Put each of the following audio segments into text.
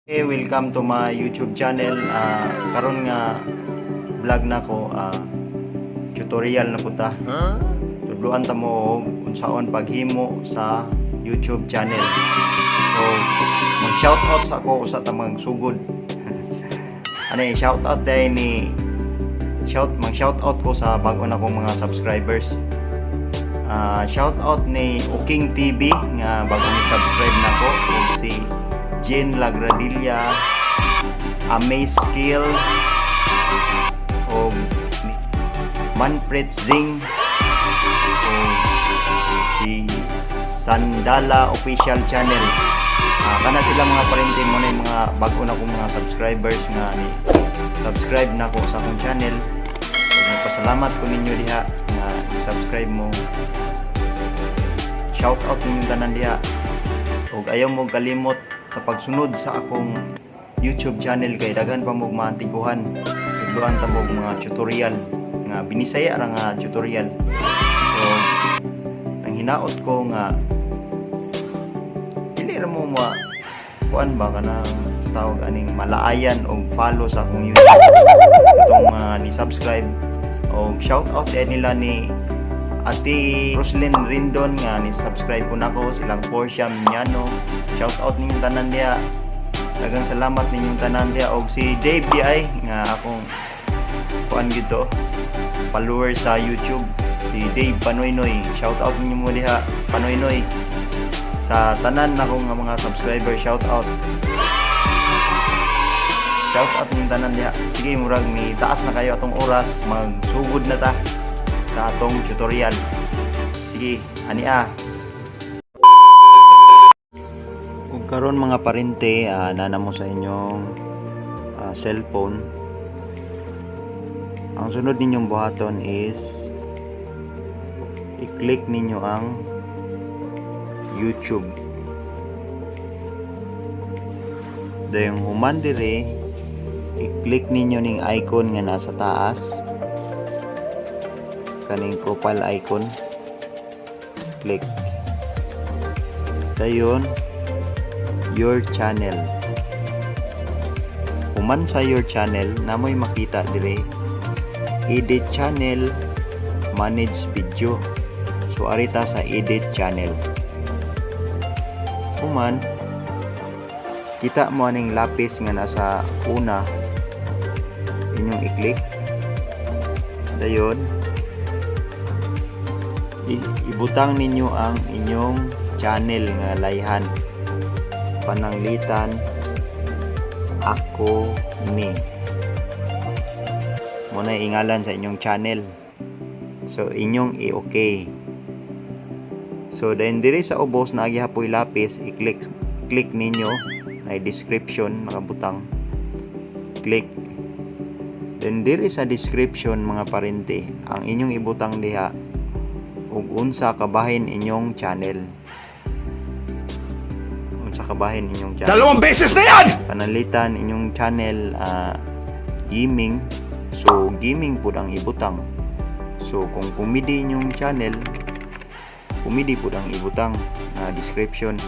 Hey, welcome to my YouTube channel. Karon nga vlog nako, tutorial na pud ta. Tudluan ta mo og unsaon paghimo sa YouTube channel. So, mag shoutout sa ako usa ta magsugod. Ano, shoutout dahil ni shout mag shoutout ko sa bago na kong mga subscribers. Shoutout ni Uking TV nga bago ni subscribe nako ug si Jean Lagradilla, Amaze Skill, ug ni Manfred Zing, ug si Sandala Official Channel. Kana sila, mga parente mo, na yung mga bago na kong mga subscribers nga ni subscribe na ko sa akong channel. Ug nagpasalamat ko ninyo diha nga subscribe mo. Shout out ninyong tanan diha. Ug ayaw mo kalimot sa pagsunod sa akong YouTube channel kay daghan pa mo maantiguhan. Tudluan ta mo og mga tutorial nga binisaya ra nga tutorial. So, ang hinaot ko nga dili ra mo ma kuan ba, kanang tawag aning malaayan og follow sa akong YouTube itong ni subscribe. Og shout out din nila ni Ate Roslyn Rindon nga ni subscribe po nako, silang Portia Miñano. Shout out ninyong tanan diha. Daghang salamat ninyong tanan diha. Og si Dave di ay nga akong kuan gito, follower sa YouTube, si Dave Panoynoy. Shout out ninyo mo diha, Panoynoy. Sa tanan nako nga mga subscriber, shout out, shout out ninyong tanan diha. Sige, murag ni taas na kayo atong oras, magsugod na ta sa atong tutorial. Sige, ani ah. Ug karon, mga parente, nana mo sa inyong cellphone. Ang sunod ninyong buhaton is i-click ninyo ang YouTube. Dayong human dire, i-click ninyo ning icon nga nasa taas, kaning profile icon. Click. Dayon, your channel. Human sa your channel, namoy makita dire, edit channel, manage video. So arita sa edit channel. Human, kita mo aning lapis nga nasa una, inyong i-click. Dayon ibutang ninyo ang inyong channel nga layhan, Pananglitan Ako Ni. Mo na ingalan sa inyong channel. So inyong i-okay. So then diri sa ubos na gihapoy lapis, i-click click ninyo ay description nakabutang. Click. Then diri sa description, mga parente, ang inyong ibutang diha ug unsa kabahin inyong channel, unsa kabahin inyong channel. Dalawang beses na yan! Pananglitan inyong channel gaming, so gaming pud ang ibutang. So kung comedy inyong channel, comedy pud ang ibutang na description.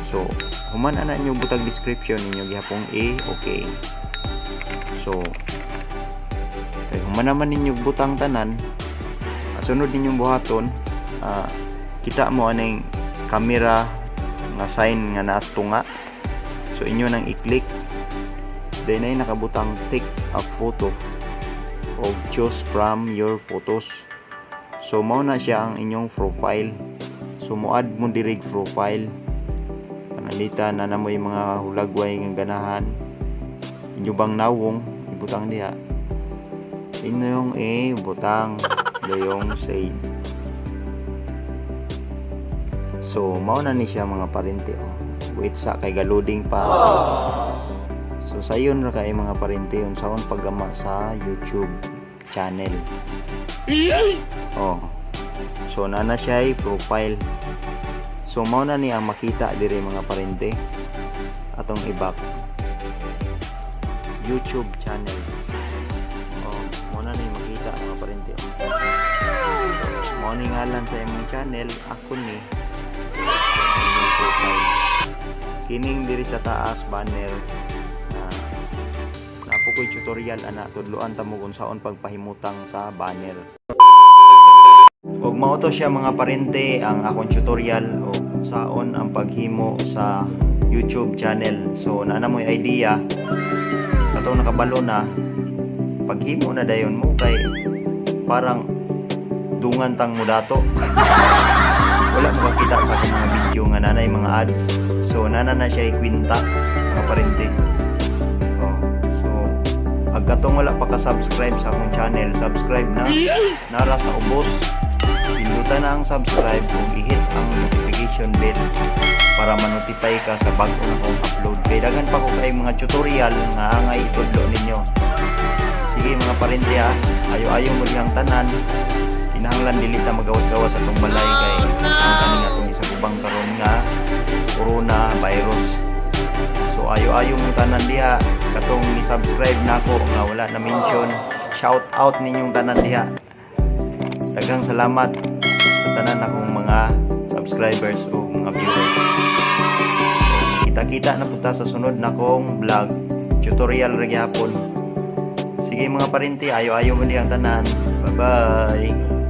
So human ana inyo butang description, inyo gihapong i okay. So kay human naman ninyo butang tanan, sunod ninyong buhaton, kita mo aning camera nga sign nga naas tunga. So inyo nang i-click. Then ay nakabutang take a photo o choose from your photos. So mao na siya ang inyong profile. So mo-add mo dirig profile. Pananglitan na mo yung mga hulagway nga ganahan. Inyo bang nawong ibutang diha. Inyong ibutang, dayong save. So mao na ni siya, mga parente, oh. Wait sa kay ga-loading pa. So sayon ra kay, mga parente, unsaon paggama sa YouTube channel. Oh. So nana siya ay profile. So mao na ni ang makita dire, mga parente. Atong i-back. YouTube channel. Oh, mao na ni makita, mga parente. Oh. Mao ni ngalan sa imong channel, Ako Ni. Inyong profile. Kining diri sa taas, banner, naa po ko'y tutorial ana, tudloan ta mo kung saon pagpahimutang sa banner. Ug mao to siya, mga parente, ang akong tutorial og saon ang paghimo sa YouTube channel. So naa na mo'y idea, katong nakabalo na, paghimo na dayon mo kay parang dungan tang mudato. Wala mo kakita sa akong mga video nga nanay mga ads. So nana na siya ikwinta, mga parente. Oh, so ag katong wala pa ka-subscribe sa akong channel, subscribe na. Nara sa ubos. Pindutan na ang subscribe ug i-hit ang notification bell para ma-notify ka sa bago na kong upload. Kay daghan pa ko kay mga tutorial nga angay itudlo ninyo. Sige, mga parente ha, ayo-ayo mo dihang tanan. Kinahanglan dili ta magawas-gawas atong balay kay ang kaning atong isagubang karon nga corona virus. So ayo-ayo mong tanan diha, katong ni-subscribe nako nga wala na mention. Shout out ninyong tanan diha. Daghang salamat sa tanan akong mga subscribers o mga viewers. Kita-kita na punta sa sunod na kong vlog. Tutorial ra gyapon. Sige, mga parente, ayo-ayo mo dihang tanan. Bye-bye.